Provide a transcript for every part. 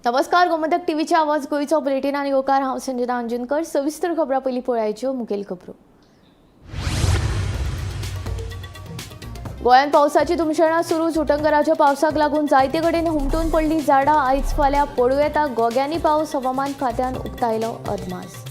नमस्कार, गोमंतक टीव्हीच्या आवाज गोंयचो बुलेटिन आनी गोकार. हांव संजना अंजुनकर. सविस्तर खबरां पयलीं पळयाच्यो मुखेल खबरो. गोंयांत पावसाची धुमशेणां सुरू. उटंगराच्या पावसाक लागून जायते कडेन हुमटून पडलीं झाडां. आयज फाल्यां पडूं येता गोग्यांनी पावस. हवामान खात्यान उक्तायलो अदमास.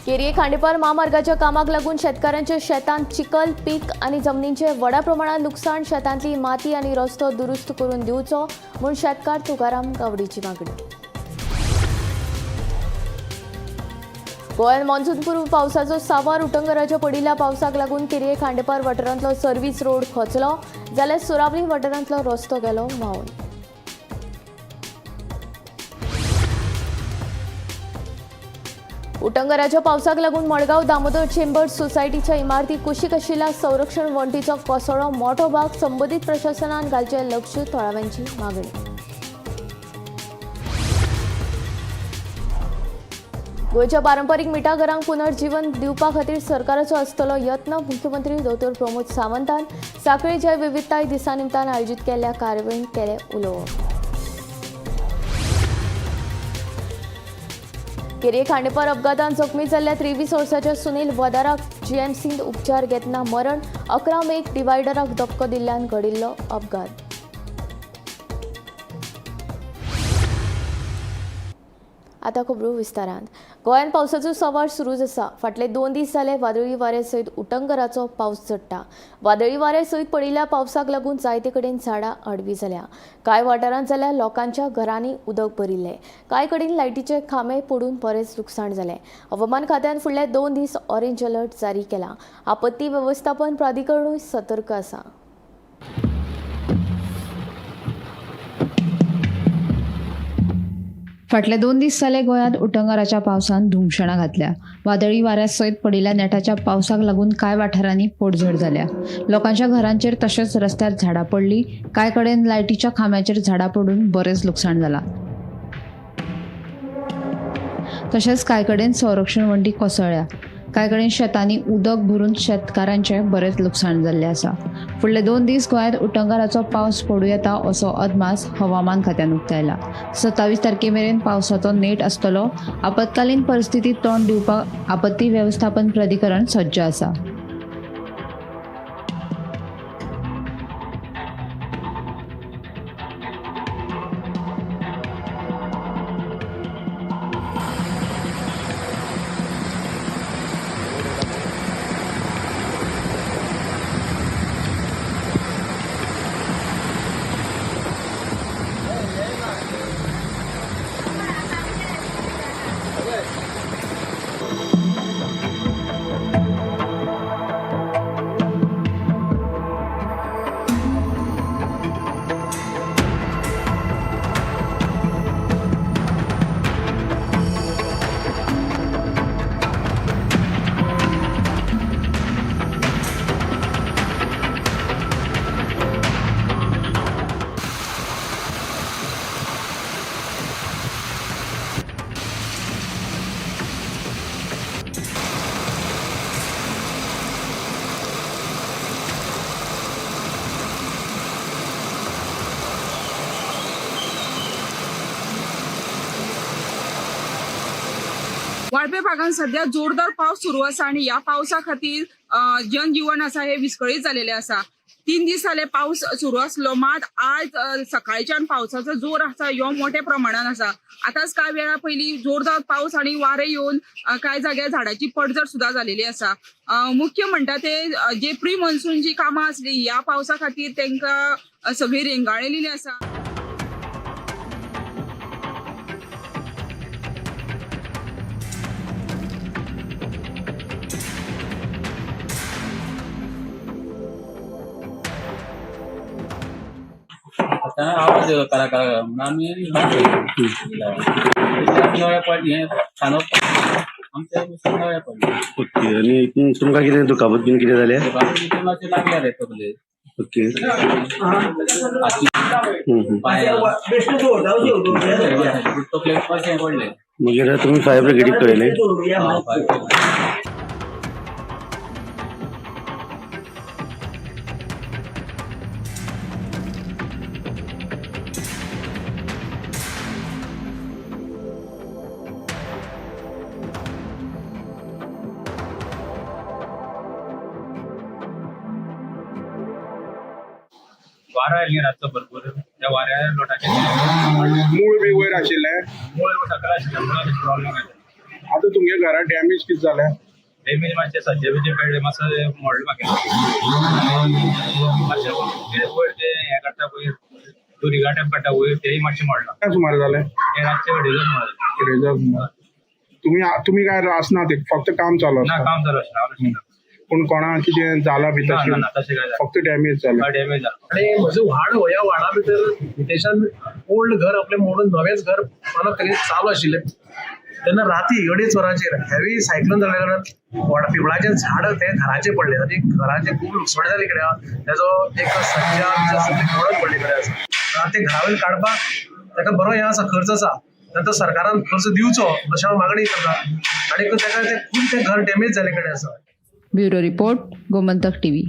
केरये खांडेपार म्हामार्गाच्या कामाक लागून शेतकारांच्या शेतांत चिखल पीक आनी जमनींचे व्हडा प्रमाणात लुकसाण. शेतांतली माती आनी रस्तो दुरुस्त करून दिवचो म्हूण शेतकार तुकाराम गावडीची मागणी. गोंयांत मॉन्सून पूर्व पावसाचो सावार. उटंगराच्या पडिल्ल्या पावसाक लागून केरये खांडेपार वाठारांतलो सर्व्हिस रोड खचलो, जाल्यार सुरावली वाठारांतलो रस्तो गेलो व्हांवन. उटंगराच्या पावसाक लागून मडगांव दामोदर चेंबर सोसायटीच्या इमारती कुशीक आशिल्ल्या संरक्षण वण्टीचो कोसळो मोटो भाग. संबंदीत प्रशासनान घालचें लक्ष, थळाव्यांची मागणी. गोंयच्या पारंपारीक मिठागरांक पुनर्जीवन दिवपा खातीर सरकाराचो आसतलो यत्न. मुख्यमंत्री दोतोर प्रमोद सावंतान सांखळी जैव विविधताय दिसा निमतान आयोजीत केल्ल्या कार्यावळींत केलें उलोवप. केरये खांडेपार अपघातान जखमी जाल्ल्या 23 वर्साच्या सुनील वदाराक जीएमसींत उपचार घेतना मरण. 11 मेक डिवायडराक धपको दिल्ल्यान घडिल्लो अपघात. आता खबरो विस्तारान. गोंयांत पावसाचो सवार सुरूच आसा. फाटले 2 दीस जाले वादळी वाऱ्या सयत उटंगराचो पावस चडटा. वादळी वाऱ्या सयत पडिल्ल्या पावसाक लागून जायते कडेन झाडां आडवी जाल्या. कांय वाठारांत जाल्यार लोकांच्या घरांनी उदक भरिल्लें. कांय कडेन लायटीचे खांबे पडून बरेंच लुकसाण जालें. हवामान खात्यान फुडले 2 दीस ऑरेंज अलर्ट जारी केला. आपत्ती वेवस्थापन प्राधिकरणूय सतर्क आसा. फाटले 2 दीस जाले गोंयांत उटंगाराच्या पावसान धुमशणां घातल्या. वादळी वाऱ्या सयत पडिल्ल्या नेटाच्या पावसाक लागून कांय वाठारांनी पडझड जाल्या. लोकांच्या घरांचेर तशेंच रस्त्यार झाडां पडली. कांय कडेन लायटीच्या खांब्याचेर झाडां पडून बरेंच लुकसाण जाला. तशेंच कांय कडेन संरक्षण वण्टी कोसळ्ळ्या. कांय कडेन शेतांनी उदक भरून शेतकारांचें बरेंच लुकसाण जाल्लें आसा. फुडले 2 दीस गोंयांत उटंगाराचो पावस पडूं येता असो अदमास हवामान खात्यान उक्तायला. 27 तारखे मेरेन पावसाचो नेट आसतलो. आपत्कालीन परिस्थितीत तोंड दिवपाक आपत्ती वेवस्थापन प्राधिकरण सज्ज आसा. वाळपे भागान सध्या जोरदार पावस सुरू आसा आणि ह्या पावसा खातीर जनजीवन आसा हे विस्कळीत जालेले आसा. 3 दीस जाले पावस सुरू आसलो, मात आज सकाळच्यान पावसाचो जोर आसा ह्यो मोठ्या प्रमाणान आसा. आतांच कांय वेळा पयलीं जोरदार पावस आनी वारें येवन कांय जाग्यार झाडाची पडझड सुद्दां जालेली आसा. मुख्य म्हणटा ते जे प्री मॉन्सूनची कामां आसली ह्या पावसा खातीर तांकां सगळी रेंगाळलेली आसा. आता आवाज येतो करा करा म्हणून आमी नळे पडले, हे खांदो आमच्या नळे पडले. ओके, आणि तुमकां कितें दुखापत बीन कितें जालें? तितून मातशें लागल्या रे तकलेक, ओके, हाती, पांयाक, तकलेक मातशें पडलें. मागीर तुमी फायर ब्रिगेडीक कळयलें? हय. वारो आयलो न्ही रातचो भरपूर, त्या वाऱ्या लोटाचेर मूळ बी वयर आशिल्लें? मूळ सकयल आशिल्लें, मुळाक प्रॉब्लेम आयलो. आतां तुमगे घरा डॅमेज कितें जालें? डॅमेज मातशें सज्जे बिज्जे पडले, मातसो मोडले म्हाका, मातशें वयर ते हें काडटा पळय, दुरिगा टायप काडटा वयर, तेय मातशें मोडलां. काय सुमार जालें? तें रातचें अडेज सुमार. रेजर सुमार. तुमी तुमी काय आसना ते, फक्त काम चालू ना, आसता? काम चालू आशिल्लें, हांव नाशिल्लो. पूण कोणा कितें जालां बी ना तशें? ना ना, तशें काय जालें. फक्त डॅमेज जालें. डॅमेज जालें. आणि म्हजो वाड हो, ह्या वाडा भितर हितेशान ओल्ड घर आपलें मोडून नवेंच घर बांदप ताणें चालू आशिल्लें. तेन्ना राती 2.5 वरांचेर हेवी सायक्लोन जाल्ल्या कारणान वडा पिंपळाचें झाड तें घराचेर पडलें आनी घराचें खूब लुकसाण जाल्ले कडेन आहा. तेजो एक सज्जा बिज्जा सगळें मोडून पडले कडेन आसा. तें घरा वयल्यान काडपाक ताका बरो हें आसा, खर्च आसा. तेन्ना तो सरकारान खर्च दिवचो अशें हांव मागणी करता आनी ताका तें खूब तें घर डॅमेज जाल्ले कडेन आसा. Bureau report, Gomantak TV.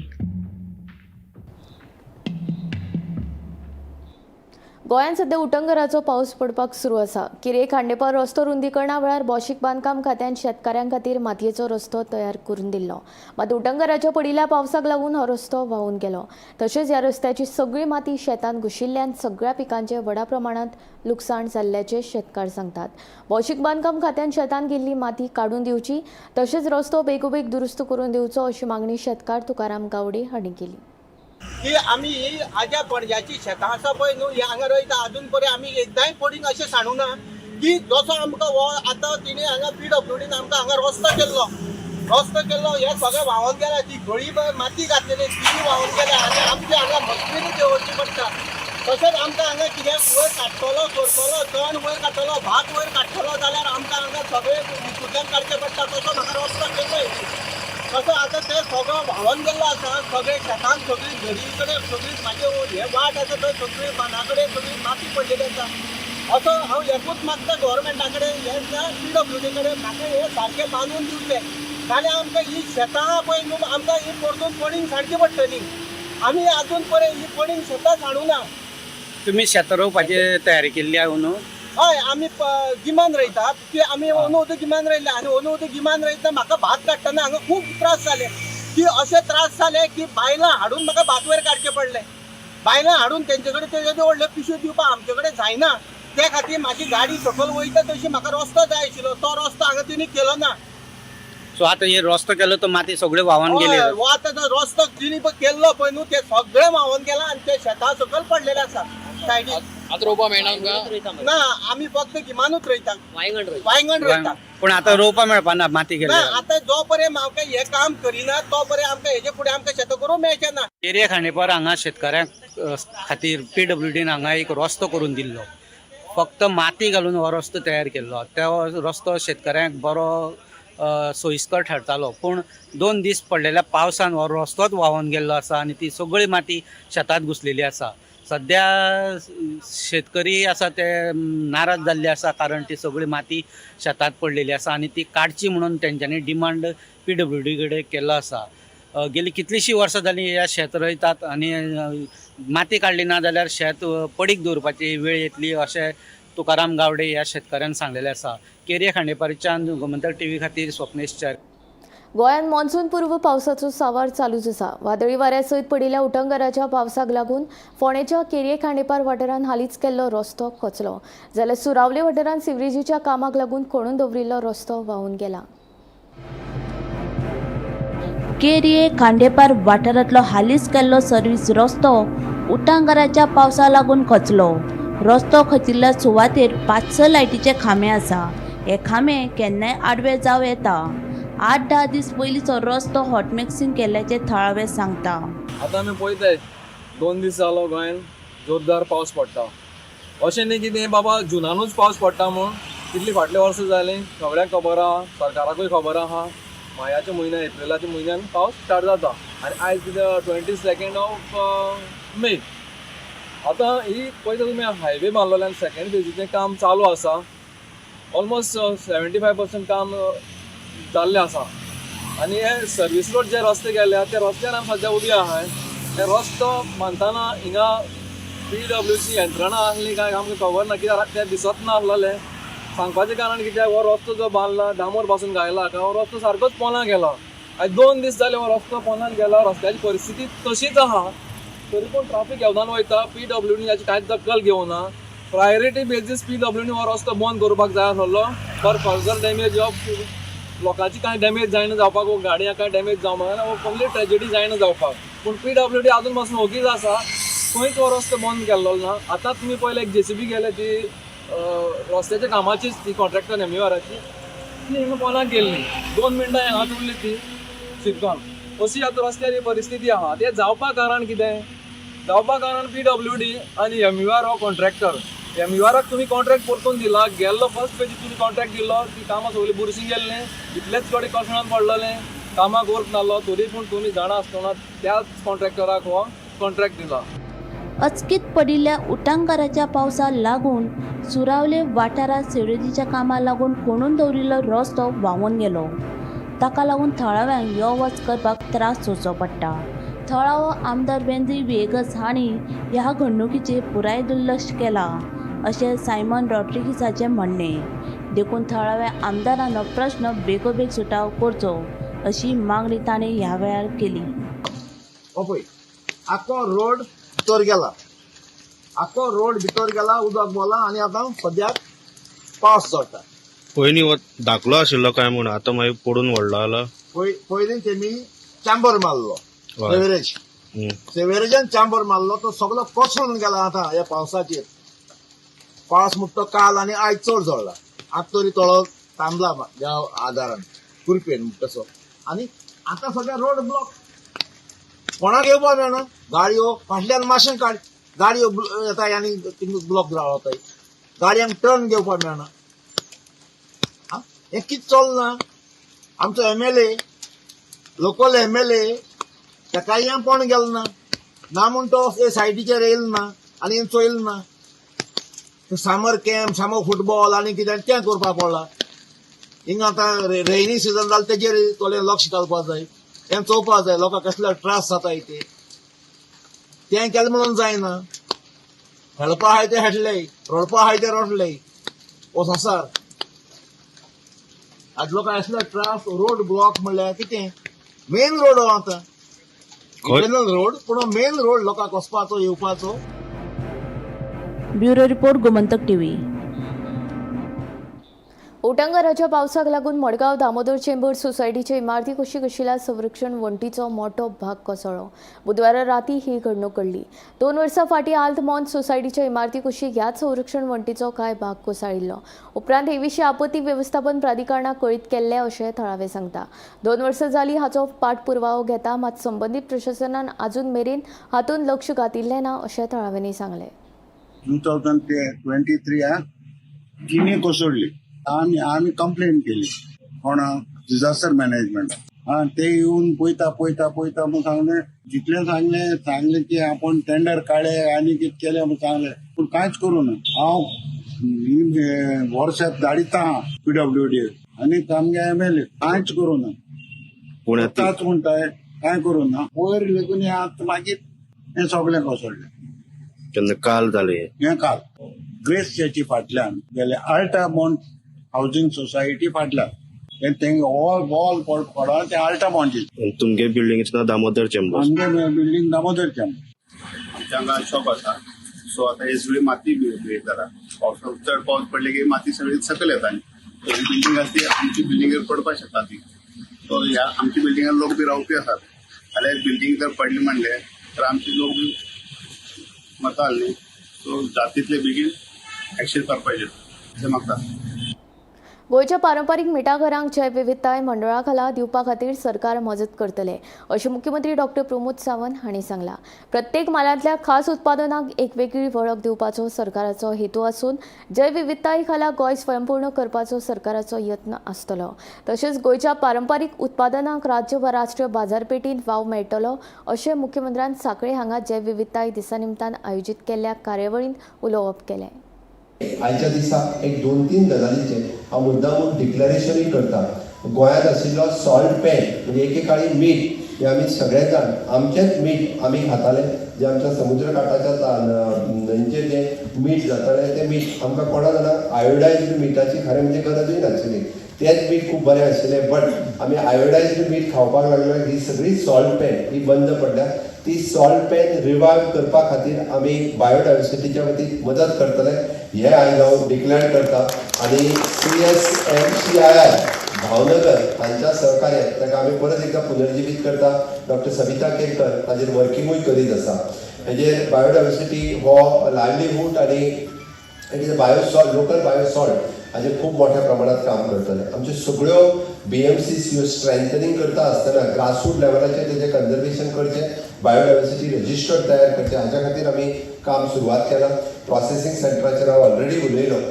गोंयांत सध्या उटंगराचो पावस पडपाक सुरू आसा. किरे खांडेपार रस्तो रुंदीकरणा वेळार भौशीक बांदकाम खात्यान शेतकाऱ्यां खातीर मातयेचो रस्तो तयार करून दिल्लो. मात उटंगराच्या पडिल्ल्या पावसाक लागून हो रस्तो व्हांवून गेलो. तशेंच ह्या रस्त्याची सगळी माती शेतांत घुशिल्ल्यान सगळ्या पिकांचें व्हडा प्रमाणांत लुकसाण जाल्ल्याचें शेतकार सांगतात. भौशीक बांदकाम खात्यान शेतांत गेल्ली माती काडून दिवची, तशेंच रस्तो बेगोबेग दुरुस्त करून दिवचो अशी मागणी शेतकार तुकाराम गावडे हांणी केली. की आमी ही आज्या पणज्याची शेतां आसा पळय न्हू, ही हांगा रोयता. आजून पर्यंत आमी एकदांय पडींग अशें सांडूं ना की जसो आमकां हो आतां तिणें हांगा पीडब्ल्यूडीन आमकां हांगा रस्तो केल्लो, रस्तो केल्लो हे सगळें व्हांवोन गेला. ती घळी माती घातलेली ती व्हांवोन गेल्या आनी आमचे हांगा मजबुरी देंवोवची पडटा. तशेंच आमकां हांगा कितें वयर काडटलो करतलो, तण वयर काडटलो, भात वयर काडटलो जाल्यार आमकां हांगा सगळें हितूंतल्यान काडचें पडटा. तसो म्हाका रस्तो केल्लो, तसो आतां तें सगळो व्हांवोन गेल्लो आसा. सगळे शेतान सगळी घरी कडेन सगळी म्हाजे हे वाट आसा थंय सगळी बांदा कडेन सगळी माती पडलेली आसा. असो हांव एकूच मागता गव्हर्मेंटा कडेन, हे पीडब्ल्यूडी कडेन, म्हाका हे सारकें बांदून दिवचें. नाल्यार आमकां ही शेतां पळय न्हू, आमकां ही परतून पडींग सारकी पडटली. आमी आजून पर्यंत ही पडींग शेतां सांडूं ना. तुमी शेतां रोवपाची तयारी केल्ली आहा न्हू? हय, आमी गिमान रोयतात की आमी अंदू वचून गिमान रोयले आनी अंदू वचून गिमान रोयतना म्हाका भात काडटना हांगा खूब त्रास जाले. की अशे त्रास जाले की बायलां हाडून म्हाका भात वयर काडचे पडले. बायलां हाडून तेंचे कडेन ते येदे व्हडले पिशव्यो दिवपाक आमचे कडेन जायना. ते खातीर म्हाजी गाडी सकयल वयता तशी म्हाका रस्तो जाय आशिल्लो, तो रस्तो हांगा तेणी केलो ना. सो आतां हे रस्तो केलो तो माती सगळी व्हांवन गेली. हय, हो आतां जो रस्तो तेणी पळय केल्लो पळय न्हू, ते सगळे व्हांवन गेला आनी ते शेतां सकयल पडलेले आसा सायडीक. आतां रोवपा मेळना आमकां? ना, आमी फक्त गिमानूच रोयता, वायंगण रोयता. पूण आतां रोवपा मेळपा ना माती ना, गेली. आतां जो पर्यंत आमकां हें काम करिना तो पर्यंत आमकां हेजे फुडें आमकां शेतां करूंक मेळचें ना. एरिया खांडेपार हांगा शेतकाऱ्यांक खातीर पीडब्ल्यूडीन हांगा एक रस्तो करून दिल्लो. फक्त माती घालून हो रस्तो तयार केल्लो. तो रस्तो शेतकाऱ्यांक बरो सोयिस्कर ठरतालो, पूण 2 दीस पडलेल्या पावसान हो रस्तोच व्हांवन गेल्लो आसा आनी ती सगळी माती शेतांत घुसलेली आसा. सद्या शेतकरी आसा ते नाराज जाल्ले आसा, कारण ती सगळी माती शेतांत पडलेली आसा आनी ती काडची म्हणून तेंच्यांनी डिमांड पीडब्ल्यूडी कडेन केल्लो आसा. गेली कितलींशीं वर्सां जालीं ह्या शेत रोयतात आनी माती काडली ना जाल्यार शेत पडीक दवरपाची वेळ येतली अशें तुकाराम गावडे ह्या शेतकाऱ्यान सांगलेलें आसा. केरी खांडेपारच्यान गोमंतक टीव्ही खातीर स्वप्नेश च्यारी. गोंयांत मॉन्सून पूर्व पावसाचो सांवार चालूच आसा. वादळी वाऱ्या सयत पडिल्ल्या उटंगराच्या पावसाक लागून फोंडेच्या केरये खांडेपार वाठारांत हालींच केल्लो रस्तो खचलो, जाल्यार सुरावले वाठारांत सिवरेजीच्या कामाक लागून खणून दवरिल्लो रस्तो व्हांवून गेला. केरये खांडेपार वाठारांतलो हालींच केल्लो सर्वीस रस्तो उटांगाराच्या पावसा लागून खचलो. रस्तो खचिल्ल्या सुवातेर 5-6 लायटीचे खांबे आसा. हे खांबे केन्नाय आडवे जावं येता. 8-10 दीस पयलींचो रस्तो हॉटमिक्सिंग केल्ल्याचें थळावे सांगता. आतां आमी पळयताय 2 दीस जालो गोंयान जोरदार पावस पडटा. अशें न्ही की तें बाबा जुनानूच पावस पडटा म्हूण, कितलीं फाटलीं वर्सां जालीं सगळ्यांक खबर आहा, सरकाराकूय खबर आहा. मायाच्या म्हयन्यान, एप्रिलाच्या म्हयन्यान पावस स्टार्ट जाता आनी आयज कितें 22 मे. आतां ही पळयता तुमी हायवे बांदलेल्यान सेकेंड फेजीचें काम चालू आसा. ऑलमोस्ट 75% काम जाल्लें आसा आनी हे सर्वीस रोड जे रस्ते गेल्या त्या रस्त्यार आमी सद्या उबी आहाय. हे रस्तो बांदतना हिंगा पीडब्ल्यूची यंत्रणा आसली काय आमकां खबर ना, कित्याक तें दिसत ना आसलेलें. सांगपाचें कारण कित्याक हो रस्तो जो बांदला डांबर पासून घायला काय हो रस्तो सारकोच पोंदा गेला. आयज 2 दीस जाले हो रस्तो पोंदान गेला. रस्त्याची परिस्थिती तशीच आहा. तरी पूण ट्राफीक येवदान वयता. पीडब्ल्यूडी हाची कांयच दखल घेवना. प्रायोरिटी बेजीस पीडब्ल्यूडी हो रस्तो बंद करपाक जाय आसलो फॉर फर्दर डॅमेज ऑफ लोकांची कांय डॅमेज जायना जावपाक, गाडयांक कांय डॅमेज जावपाक, कसली ट्रेजेडी जायना जावपाक. पूण पीडब्ल्यूडी आजून पासून ओगीच आसा, खंयच हो रस्तो बंद केल्लो ना. आतां तुमी पळयलें एक जेसीबी गेले ती रस्त्याच्या कामाचीच, ती कॉन्ट्रॅक्टर एमयूआराची, ती हिंगा पोनाक गेल्ली, 2 मिनटां हांगाच उरली ती शिरकॉन. अशी आतां रस्त्यार ही परिस्थिती आहा. तें जावपाक कारण कितें? जावपाक कारण पीडब्ल्यूडी आनी एमयूआर हो कॉन्ट्रॅक्टर. एमयूआराक तुमी कॉन्ट्रॅक्ट परतून दिला, गेल्लो फर्स्ट पेजी तुमी कॉन्ट्रॅक्ट दिल्लो, ती कामां सगळीं बुरशीं गेल्लीं, इतलेच कडेन कसणान पडलेलें, कामाक वर्क नासलो, तरी पूण तुमी जाणा आसतना त्याच कॉन्ट्रॅक्टराक हो कॉन्ट्रॅक्ट दिला. अचकीत पडिल्ल्या उटांगाराच्या पावसाक लागून सुरावले वाठारांत सिवरेजीच्या कामाक लागून खणून दवरिल्लो रस्तो व्हांवून गेलो. ताका लागून थळाव्यांक यो वच करपाक त्रास सोंसचो पडटा. थळावो आमदार वेंझी व्हिएगस हांणी ह्या घडणुकीचेर पुराय दुर्लक्ष केलां अशें सायमन रॉड्रिगीसाचें म्हणणें. देखून थळाव्या आमदारान हो प्रस्न बेगोबेग सुटावो करचो अशी मागणी तांणी ह्या वेळार केली. पळय आख्खो रोड भितर गेला, आख्खो रोड भितर गेला, उदक बोला आनी आतां सद्याक पावस चडटा. पयलीं हो धाकलो आशिल्लो काय म्हूण, आतां मागीर पडून व्हडलो जाला. पयलीं तेमी चांबर मारलो, सेवेरेज, सेवेरेजान चांबर मारलो, तो सगळो कोसळून गेला आतां ह्या पावसाचेर. पावस म्हणटा तो काल आनी आयज चड झडला, आतां तरी थोडो थांबला ह्या आदारान कृपेन म्हणटा तसो. आनी आतां सगळ्या रोड ब्लॉक, कोणाक येवपाक मेळना, गाडयो फाटल्यान मातशें काड, गाडयो येता आनी ब्लॉक रावताय, गाडयांक टर्न घेवपाक मेळना. हें कितें चलना? आमचो एमएलए, लोकल एमएलए ताकाय कोण गेलो ना, ना म्हूण तो हे सायडीचेर येयलो ना आनी चोयलो ना. सामर कॅम्प, सामर फुटबॉल आनी कितें तें करपाक पडला. हिंगा आतां रेनी सिजन जालें, तेजेर थोडें लक्ष घालपाक जाय, तें चोवपाक जाय लोकांक कसले त्रास जाता ते. तें केलें म्हणून जायना, खेळपा आहाय ते खेळले, रडपा आहाय ते रडले, हो संवसार. आज लोकांक असले त्रास. रोड ब्लॉक म्हणल्यार कितें, मेन रोड हो आतां, इंटरनल रोड, पूण मेन रोड लोकांक वचपाचो येवपाचो. Bureau report, Gomantak TV. उटंगाराच्या पावसाक लागून मडगांव दामोदर चेंबर सोसायटीचे इमारती कुशीक आशिल्ल्या संरक्षण वण्टीचो मोटो भाग कोसळ्ळो. बुधवारा राती ही घडणूक घडली. 2 वर्सां फाटीं आल्त मॉन्त सोसायटीच्या इमारती कुशीक ह्याच संरक्षण वण्टीचो कांय भाग कोसळिल्लो. उपरांत हे विशीं आपत्ती वेवस्थापन प्राधिकरणाक कळीत केल्लें अशें थळावे सांगता. 2 वर्सां जालीं हाचो पाठपुरवावो घेता, मात संबंदीत प्रशासनान अजून मेरेन हातूंत लक्ष घातिल्लें ना अशें थळाव्यांनी सांगलें. 2023 तिनी कोसळ्ळी. आमी आमी कंप्लेन केली कोणा डिझास्टर मॅनेजमेंट. ते येवन पळयता पळयता पळयता म्हूण सांगलें, जितलें सांगलें सांगलें की आपूण टेंडर काडले आनी कितें केलें म्हूण सांगलें, पूण कांयच करूं ना. हांव वर्साक धाडिता पीडब्ल्यूडी आनी आमगे एमएलए कांयच करूं ना. आतांच म्हणटाय कांय करूं ना. वयर लेगून हें आतां मागीर हें सगळें कोसळ्ळें. केन्ना काल जालें हें? काल ग्रेस चर्ची फाटल्यान गेले, आल्टा मॉन्ट हावजींग सोसायटी फाटल्यान तेंगे ऑल बॉल पडला ते आल्टा मॉन्टी. तुमगे बिल्डिंगेचें नांव दामोदर चेंबर्स. आमगे बिल्डींग दामोदर चेंबर. आमच्या हांगा शॉप आसा, सो आतां हे सगळी माती जाता. पावसा चड पावस पडले की माती सगळी सकयल येता आनी बिल्डींग आसा ती आमची बिल्डिंगेर पडपाक शकता ती. सो ह्या आमच्या बिल्डिंगार लोक बी रावपी आसात, जाल्यार बिल्डींग जर पडली म्हणले तर आमचे लोक बी मरता न्ही. सो जात तितले बेगीन एक्शन करपाचें अशें मागता. गोंयच्या पारंपारीक मिठागरांक जैवविविधताय मंडळा खाला दिवपा खातीर सरकार मजत करतले अशें मुख्यमंत्री डॉक्टर प्रमोद सावंत हांणी सांगलां. प्रत्येक म्हालांतल्या खास उत्पादनाक एक वेगळी वळख दिवपाचो सरकाराचो हेतू आसून जैवविविधताय खाला गोंय स्वयंपूर्ण करपाचो सरकाराचो यत्न आसतलो. तशेंच गोंयच्या पारंपारीक उत्पादनाक राज्य वा राष्ट्रीय बाजारपेठींत वाव मेळटलो अशें मुख्यमंत्र्यान सांखळे हांगा जैवविविधताय दिसा निमतान आयोजीत केल्ल्या कार्यावळींत उलोवप केलें. आयच्या दिसा एक 2-3 गजालींचें हांव मुद्दामून डिक्लरेशनूय करता. गोंयांत आशिल्लो सॉल्ट पॅन म्हणजे एकेकाळी मीठ हें आमी सगळे जाण आमचेंच मीठ आमी खाताले, जें आमच्या समुद्र काठाच्या न्हंयचेर जें मीठ जातालें तें मीठ आमकां कोणा जाणांक आयोडायज्ड मिठाची खरें म्हणजे गरजूय नाशिल्ली, तेंच मीठ खूब बरें आशिल्लें. बट आमी आयोडायज्ड मीठ खावपाक लागले, ही सगळी सॉल्ट पॅन ही बंद पडल्या. ती सॉल्ट पॅन रिवायव करपा खातीर आमी बायोडायवर्सिटीच्या वतीन मदत करतले हें आयज हांव डिक्लेअर करता. आनी CSMCII Bhavnagar हांच्या सहकार्यान ताका आमी परत एकदां पुनर्जिवीत करता. डॉक्टर सविता केरकर ताजेर वर्किंगूय करीत आसा. हेजेर बायोडायवर्सिटी हो लायवलीहूड आनी it is a bio salt, local bio salt हाजेर खूब मोठ्या प्रमाणात काम करतले. आमच्यो सगळ्यो BMCs ह्यो स्ट्रेंथनींग करता आसतना ग्रासरूट लेवलाचेर तेजें कन्जर्वेशन करचें, बायोडायवर्सिटी रजिस्टर तयार करचें, हाज्या खातीर आमी काम सुरवात केलां. प्रोसेसींग सेंटराचेर हांव ऑलरेडी उलयलो.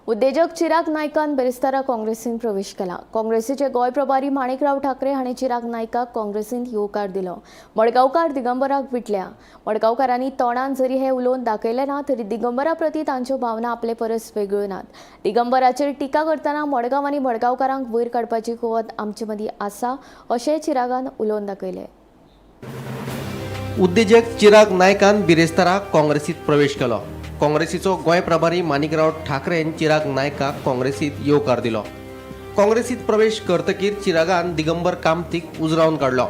उद्देजक चिराग नायकान बेरेस्तारा काँग्रेसीन प्रवेश केला. काँग्रेसीचे गोंय प्रभारी माणिकराव ठाकरे हांणी चिराग नायकाक काँग्रेसींत येवकार दिलो. मडगांवकार दिगंबराक विटल्या. मडगांवकारांनी तोंडान जरी हे उलोवन दाखयलें ना तरी दिगंबरा प्रती तांच्यो भावना आपले परस वेगळ्यो नात. दिगंबराचेर टिका करतना मडगांव आनी मडगांवकारांक वयर काडपाची कुवत आमचे मदीं आसा अशेंय चिरागान उलोवन दाखयलें. उद्देजक चिराग नायकान बिरेस्तारा काँग्रेसीत प्रवेश केलो. काँग्रेसीचो गोंय प्रभारी माणिकराव ठाकरेन चिराग नायकाक काँग्रेसीत येवकार दिलो. काँग्रेसीत प्रवेश करतकीर चिरागान दिगंबर कामतीक उजरावन काडलो.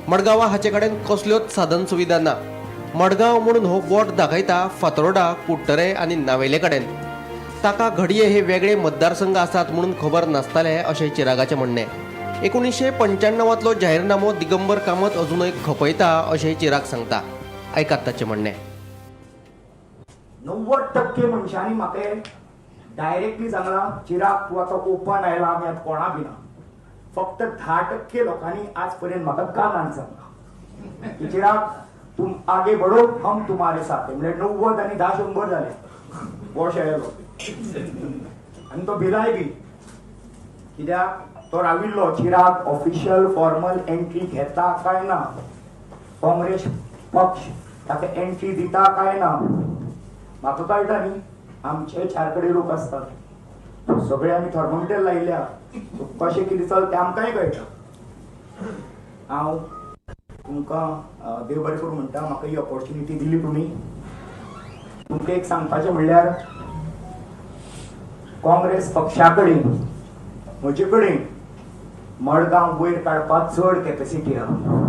मडगांवा हाचे कडेन कसल्योच साधन सुविधा ना. मडगांव म्हणून हो बोट दाखयता फातोर्डा, कुडटरे आनी नावेले कडेन. ताका घडये हे वेगळे मतदारसंघ आसात म्हणून खबर नासतालें अशें चिरागाचें म्हणणें. 1995तलो जाहीरनामो दिगंबर कामत अजूनय खपयता अशें चिराग सांगता. आयकात ताचें म्हणणें. 90% मनशांनी म्हाका डायरेक्टली सांगलां, चिराग तूं आतां ओपन आयला, आमी आतां कोणा भिना. फक्त 10% लोकांनी आज पर्यंत म्हाका कानान सांगलां की चिराग तुम आगे बढ़ो, हम तुम्हारे साथ. म्हणल्यार 90 आनी 10 100 जाले. वॉश आयलो आनी तो भिलाय बी, कित्याक तो राविल्लो चिराग ऑफिशियल फॉर्मल एंट्री घेता काय ना, काँग्रेस पक्ष ताका एंट्री दिता काय ना. म्हाका कळटा न्ही, आमचे चार कडेन लोक आसतात, सगळे आमी थर्मोमिटर लायल्या, कशें कितें चलता तें आमकांय कळटा. हांव तुमकां देव बरें करूं म्हणटा, म्हाका ही ऑपॉर्च्युनिटी दिली तुमी. तुमकां एक सांगपाचें म्हणल्यार काँग्रेस पक्षा कडेन, म्हजे कडेन मडगांव वयर काडपाक चड कॅपेसिटी आहा.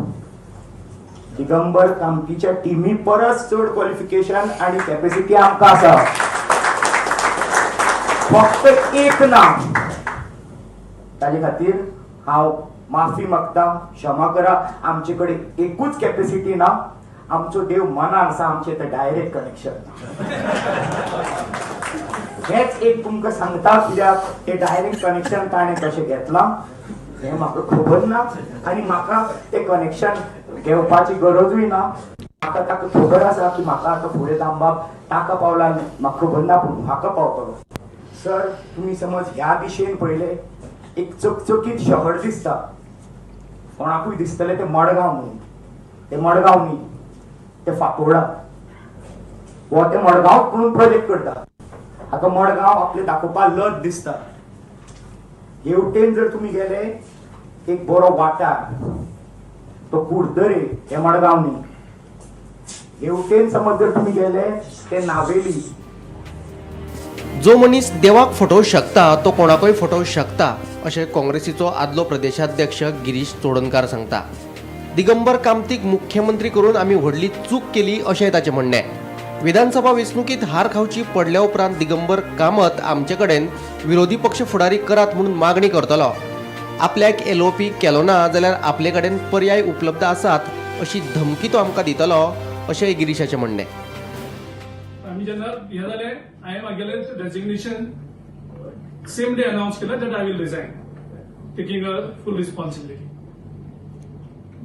दिगंबर कामतीच्या टिमी परस चड क्वॉलिफिकेशन आनी कॅपेसिटी आमकां आसा. फक्त एक ना, ताजे खातीर हांव माफी मागता, क्षमा करा. आमचे कडेन एकूच कॅपेसिटी ना, आमचो देव मनान आसा, आमचें तें डायरेक्ट कनेक्शन. हेच एक तुमकां सांगता, कित्याक तें डायरेक्ट कनेक्शन ताणें कशें घेतलां हें म्हाका खबर ना आनी म्हाका तें कनेक्शन घेवपाची गरजूय ना. म्हाका ताका खबर आसा की म्हाका आतां फुडें दामबाब ताका पावला म्हाका खबर ना, पूण म्हाका पावतलो. सर तुमी समज ह्या दिशेन पळयलें, एक चकचकीत शहर दिसता, कोणाकूय दिसतलें तें मडगांव म्हणून. तें मडगांव न्ही, तें फातोर्डा. हो तें मडगांव म्हणून प्रोजेक्ट करता. हाका मडगांव आपलें दाखोवपाक लज दिसता. हेवटेन जर तुमी गेले, एक बरो वाठार तो कुडतरे, हें मडगांव न्ही. हेवटेन समज जर तुमी गेले ते नावेली. जो मनीस देवाक फटोवंक शकता तो कोणाकूय फटोवंक शकता अशें काँग्रेसीचो आदलो प्रदेशाध्यक्ष गिरीश चोडणकार सांगता. दिगंबर कामतीक मुख्यमंत्री करून आमी व्हडली चूक केली अशें ताचें म्हणणें. विधानसभा वेंचणुकीत हार खावची पडल्या उपरांत दिगंबर कामत आमचे कडेन विरोधी पक्ष फुडारी करात म्हणून मागणी करतलो. आपल्याक एलओपी केलो ना जाल्यार आपले कडेन पर्याय उपलब्ध आसात अशी धमकी तो आमकां दितलो अशें गिरीशाचें म्हणणें. आमी जेन्ना हें जालें, हांवें म्हागेलें रेजिग्नेशन सेम डे अनावन्स केलें that I will resign, taking a full responsibility.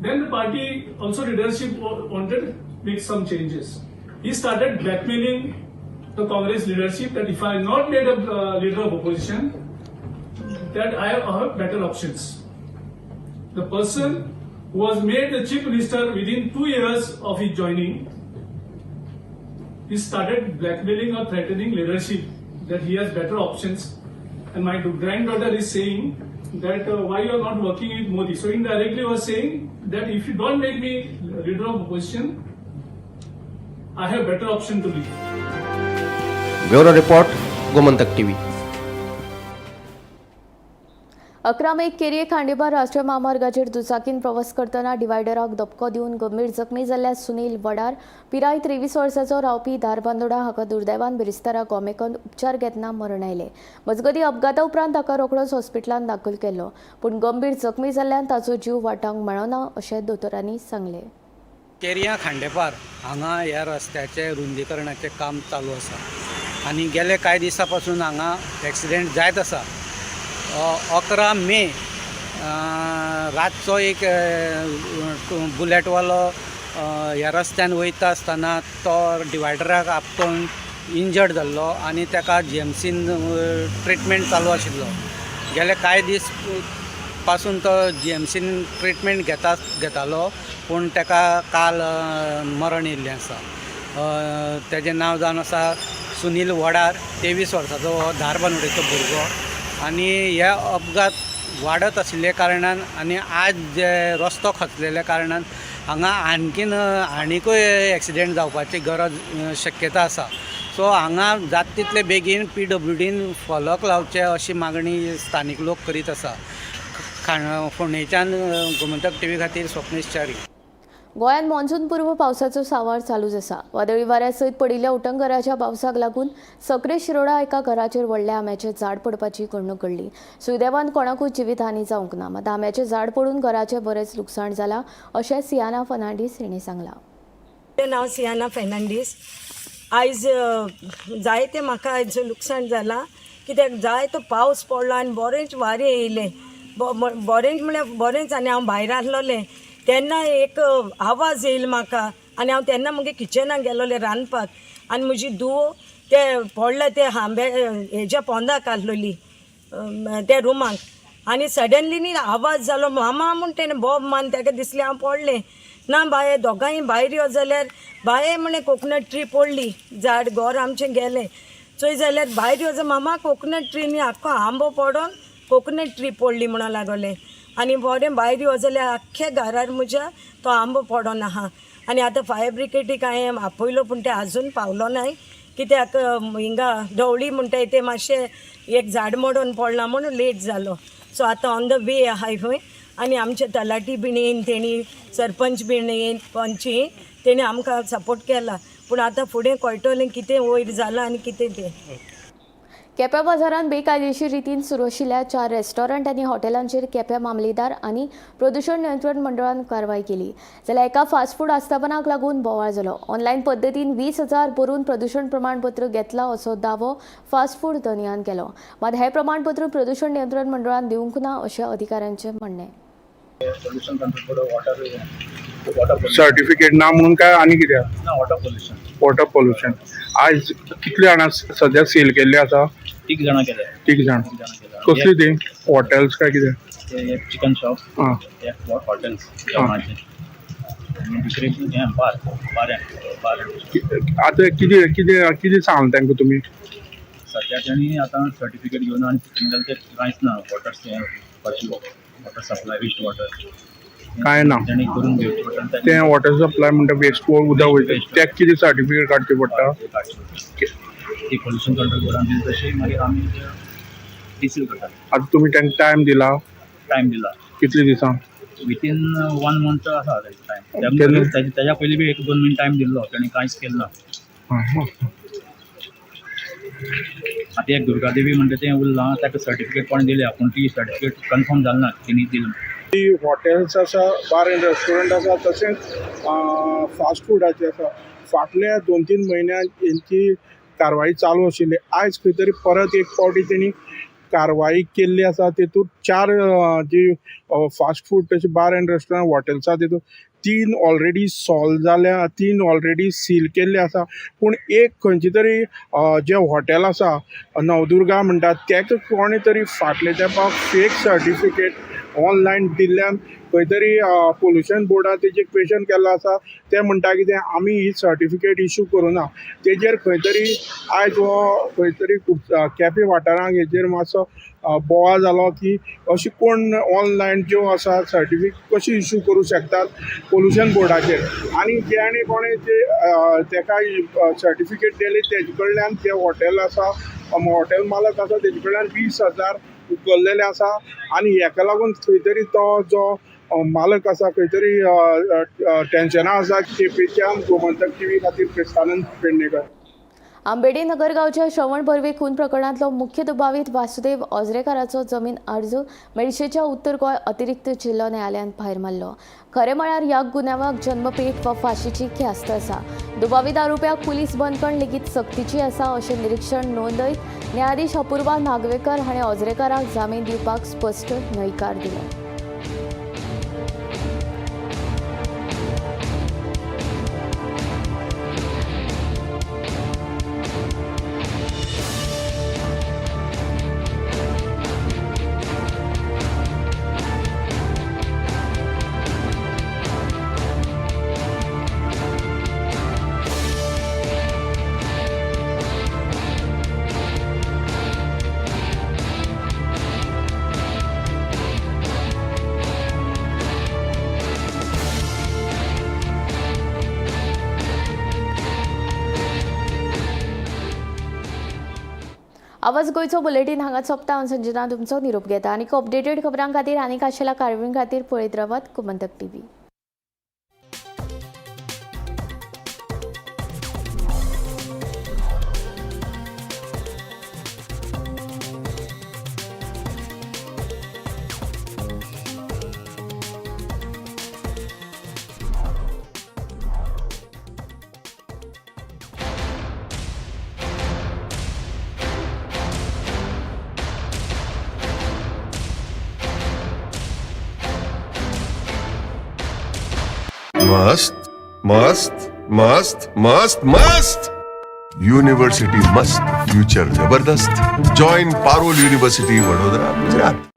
Then the party also leadership wanted make some changes. He started blackmailing the Congress leadership that if I am not made a leader of opposition, that I have better options. The person who was made the chief minister within 2 years of his joining, he started blackmailing or threatening leadership that he has better options. And my granddaughter is saying that why you are not working with Modi. So indirectly was saying that if you don't make me leader of opposition, I have better option to leave. Bureau report, Gomantak TV. 11 मेक केरये खांडेपार राष्ट्रीय म्हामार्गाचेर दुचाकीन प्रवास करतना डिवायडराक धपको दिवन गंभीर जखमी जाल्ल्या सुनील वडार पिराय 23 वर्सांचो रावपी धारबांदोडा हाका दुर्दैवान बिरेस्तारा गोमेकॉंत उपचार घेतना मरण आयलें. मजगतीं अपघाता उपरांत ताका रोखडोच हॉस्पिटलांत दाखल केल्लो, पूण गंभीर जखमी जाल्ल्यान ताचो जीव वाटावंक मेळना अशें दोतोरांनी सांगलें. केरया खांडेपार हांगा ह्या रस्त्याचें रुंदीकरणाचें काम चालू आसा आनी गेले कांय दिसां पासून हांगा एक्सिडेंट जायत आसा. 11 मे रातचो एक बुलेटवालो ह्या रस्त्यान वयता आसतना तो डिवायडराक आपटून इंजर्ड जाल्लो आनी ताका जीएमसीन ट्रिटमेंट चालू आशिल्लो. गेले कांय दीस पासून तो जीएमसीन ट्रिटमेंट घेतालो, पूण ताका काल मरण येयल्लें आसा. ताजें नांव जावन आसा सुनील वडार, 23 वर्साचो हो धारबांदोडेचो भुरगो. आनी हे अपघात वाडत आशिल्ल्या कारणान आनी आज जे रस्तो खचलेल्या कारणान हांगा आणकीन आनिकूय एक्सिडेंट जावपाची गरज शक्यता आसा. सो हांगा जाता तितले बेगीन पीडब्ल्यूडीन फलक लावचे अशी मागणी स्थानीक लोक करीत आसा. फोंडेच्यान गोमंतक टीव्ही खातीर स्वप्नेश च्यारी. गोंयांत मॉन्सून पूर्व पावसाचो सांवार चालूच आसा. वादळी वाऱ्या सयत पडिल्ल्या उटंगराच्या पावसाक लागून सकरे शिरोडा एका घराचेर व्हडल्या आंब्याचें झाड पडपाची घडणूक घडली. सुदैवान कोणाकूच जिवीतहानी जावंक ना, मात आंब्याचें झाड पडून घराचें बरेंच लुकसाण जालां अशें सियाना फर्नांडीस हिणें सांगलां. म्हजें नांव सियाना फर्नांडीस. आयज जायतें म्हाका आयज लुकसाण जालां, कित्याक जायतो पावस पडलो आनी बरेंच वारें येयलें. बरेंच म्हळ्यार बरेंच. आनी हांव भायर आसलोलें तेन्ना एक आवाज येयलो म्हाका आनी हांव तेन्ना मुगे किचनाक गेलोलें रांदपाक आनी म्हजी धूव ते पडले ते आंबे हेज्या पोंदाक आसलोली त्या रुमाक आनी सडनली न्ही आवाज जालो मामा म्हूण तेणें बोब मान ताका दिसलें हांव पडलें ना बाये. दोगांय भायर यो जाल्यार बाये म्हणे कोकोनट ट्री पडली, झाड घर आमचें गेलें. चोय जाल्यार भायर यो जाल्यार मामा कोकोनट ट्री न्ही आख्खो आंबो पडोन कोकोनट ट्री पडली म्हणून लागोलें. आनी बरें भायर यो जाल्यार आख्ख्या घरार म्हज्या तो आंबो पडोन आहा. आनी आतां फायर ब्रिगेडीक हांवें आपयलो पूण ते आजून पावलो नाय, कित्याक हिंगा ढवळी म्हणटाय ते मातशें एक झाड मोडून पडलां म्हणून लेट जालो. सो आतां ऑन the वे आहाय खंय. आनी आमचे तलाठी बीन येयन, तेणी सरपंच बीन येयन, पंच येयन, तेणी आमकां सपोर्ट केला. पूण आतां फुडें कळटलें कितें वयर जालां आनी कितें तें. केप्यां बाजारांत बेकायदेशीर रितीन सुरू आशिल्ल्या 4 रेस्टॉरंट आनी हॉटेलांचेर केप्यां मामलेदार आनी प्रदूशण नियंत्रण मंडळान कारवाय केली. जाल्यार एका फास्ट फूड आस्थापनाक लागून बोवाळ जालो. ऑनलायन पद्दतीन 20,000 भरून प्रदूशण प्रमाणपत्र घेतला असो दावो फास्ट फूड धनयान केलो. मात हें प्रमाणपत्र प्रदूशण नियंत्रण मंडळान दिवंक ना अशें अधिकाऱ्यांचें म्हणणें. Pollution control board water certificate ना म्हणून काय आनी कितें? ना, वॉटर पोल्युशन. Water pollution. आयज कितले जाणां सद्या सील केल्ले आसा? 3 जाणां केले. 3 जाण. कसली ती हॉटेल्स काय कितें? ते एक चिकन शॉप, एक हॉटेल्स जेवणाचे आनी दुसरे हें बार बार बार. आतां कितें कितें कितें सांगलें तांकां तुमी? सद्या तेणी आतां सर्टिफिकेट घेवन आनी तेंगेलें तें कांयच ना. Water water supply waste water कांय ना. तेणी करून घेवचें पडटा. तें वॉटर सप्लाय म्हणटा वेस्ट उदक वयता तेका कितें सर्टिफिकेट काडचें पडटा? ती पोल्युशन कंट्रोल बोर्डान दिली तशी मागीर आमी डिसील करता. आतां तुमी तांकां टायम दिला? टायम दिला. कितले दिसां? वितीन 1 मंथ आसा टायम. तेज्या पयलीं बी 1-2 म्हयने टायम दिल्लो, तेणी कांयच केलें ना. आतां एक दुर्गादेवी म्हणटा तें उरलां, ताका सर्टिफिकेट कोणें दिल्या पूण ती सर्टिफिकेट कन्फर्म जाली ना तेणी दिली. हॉटेल्स आसा, बार एंड रेस्टॉरंट आसा, तशेंच फास्ट फुडाचे आसा. फाटल्या 2-3 म्हयन्यांत हेंची कारवाई चालू आशिल्ली. आयज खंय तरी परत एक फावटी तेणी कारवाई केल्ली आसा. तेतूंत 4 जी फास्ट फूड तशें बार एंड रेस्टॉरंट हॉटेल्स आसा तेतूंत 3 ऑलरेडी सॉल्व जाल्या, 3 ऑलरेडी सील केल्ले आसा. पूण एक खंयची तरी जें हॉटेल आसा नवदुर्गा म्हणटात तेका कोणें तरी फाटले तेंपाक फेक सर्टिफिकेट ऑनलायन दिल्ल्यान खंय तरी पोल्युशन बोर्डान तेजेर क्वेशन केल्लो आसा. ते म्हणटा कितें आमी ही सर्टिफिकेट इशू करूं ना. तेजेर खंय तरी आयज हो खंय तरी केपें वाठारांत हेजेर मातसो बोवाळ जालो की अशी कोण ऑनलायन ज्यो आसा सर्टिफिकेट कशी इशू करूं शकतात पोल्युशन बोर्डाचेर. आनी जेणे कोणें ते तेका सर्टिफिकेट दिली तेजे कडल्यान जे हॉटेल आसा हॉटेल मालक आसा तेजे कडल्यान 20,000 उखल्लेलें आसा आनी हेका लागून खंय तरी तो जो मालक आसा खंय तरी टेन्शना आसा. केपेंच्यान गोमंतक टीव्ही खातीर क्रिस्तानंद पेडणेकर. आंबेडे नगर गांवच्या श्रवण बर्वे खून प्रकरणांतलो मुख्य दुबावीत वासुदेव ओझरेकाराचो जमीन अर्ज मेडशेच्या उत्तर गोंय अतिरिक्त जिल्लो न्यायालयान भायर मारलो. खरें म्हळ्यार ह्या गुन्यांवाक जन्मपेठ वा फांशीची ख्यास्त आसा. दुबावीत आरोप्याक पुलीस बंदखण लेगीत सक्तीची आसा अशें निरिक्षण नोंदयत न्यायाधीश अपूर्वा नागवेकर हाणें ओझरेकाराक जामीन दिवपाक स्पश्ट न्हयकार दिलो. आवाज गोंयचो बुलेटीन हांगा सोंपता. हांव संजना तुमचो निरोप घेता आनी अपडेटेड खबरां खातीर आनी खाशेल्या कार्यावळीं खातीर पळयत रावात गोमंतक टीव्ही. मस्त मस्त मस्त मस्त मस्त यूनिवर्सिटी मस्त, फ्यूचर जबरदस्त. Join Parul university, Vadodara, Gujarat.